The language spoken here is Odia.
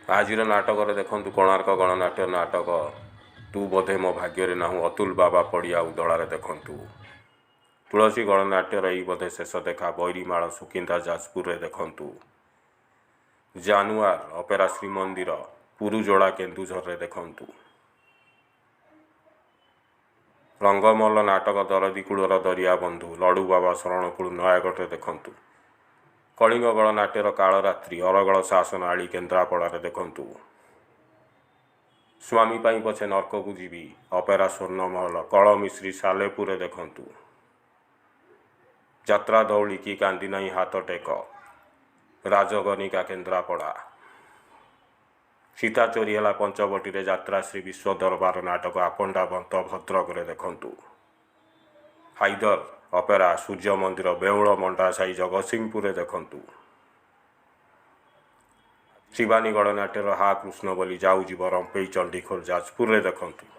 ଆଜିର ନାଟକରେ ଦେଖନ୍ତୁ କୋଣାର୍କ ଗଣନାଟ୍ୟ ନାଟକ ତୁ ବୋଧେ ମୋ ଭାଗ୍ୟରେ ନାହୁଁ, ଅତୁଲ ବାବା ପଡ଼ିଆ ଉଦଳାରେ ଦେଖନ୍ତୁ। ତୁଳସୀ ଗଣନାଟ୍ୟର ଏଇ ବୋଧେ ଶେଷ ଦେଖା, ବୈରିମାଳ ସୁକିନ୍ଦା ଯାଜପୁରରେ ଦେଖନ୍ତୁ। ଜାନୁଆର ଅପେରା ଶ୍ରୀମନ୍ଦିର ପୁରୁଯୋଡ଼ା କେନ୍ଦୁଝରରେ ଦେଖନ୍ତୁ। ରଙ୍ଗମହଲ ନାଟକ ଦରଦୀ କୂଳର ଦରିଆବନ୍ଧୁ, ଲଡ଼ୁବାବା ଶରଣକୁଳ ନୟାଗଡ଼ରେ ଦେଖନ୍ତୁ। କଳିଙ୍ଗ ଗଣନାଟ୍ୟର କାଳରାତ୍ରି ଅରଗଳ ଶାସନ ଆଳି କେନ୍ଦ୍ରାପଡ଼ାରେ ଦେଖନ୍ତୁ। ସ୍ୱାମୀ ପାଇଁ ପଛେ ନର୍କକୁ ଯିବି ଅପେରା ସ୍ୱର୍ଣ୍ଣମହଲ କଳମିଶ୍ରୀ ସାଲେପୁରରେ ଦେଖନ୍ତୁ। ଯାତ୍ରା ଧଉଳି କି କାନ୍ଦି ନାହିଁ ହାତ ଟେକ ରାଜଗନିକା କେନ୍ଦ୍ରାପଡ଼ା। ସୀତା ଚୋରି ହେଲା ପଞ୍ଚବଟୀରେ ଯାତ୍ରା ଶ୍ରୀ ବିଶ୍ୱ ଦରବାର ନାଟକ ଆପଣ୍ଡା ବନ୍ତ ଭଦ୍ରକରେ ଦେଖନ୍ତୁ। ହାଇଦର ଅପେରା ସୂର୍ଯ୍ୟ ମନ୍ଦିର ବେଉଳ ମଣ୍ଡାସାହି ଜଗତସିଂହପୁରରେ ଦେଖନ୍ତୁ। ଶିବାନୀ ଗଣନାଟ୍ୟର ହା କୃଷ୍ଣ ବୋଲି ଯାଉ ଯିବ ରମ୍ପେଇ ଚଣ୍ଡିଖୋଲ ଯାଜପୁରରେ ଦେଖନ୍ତୁ।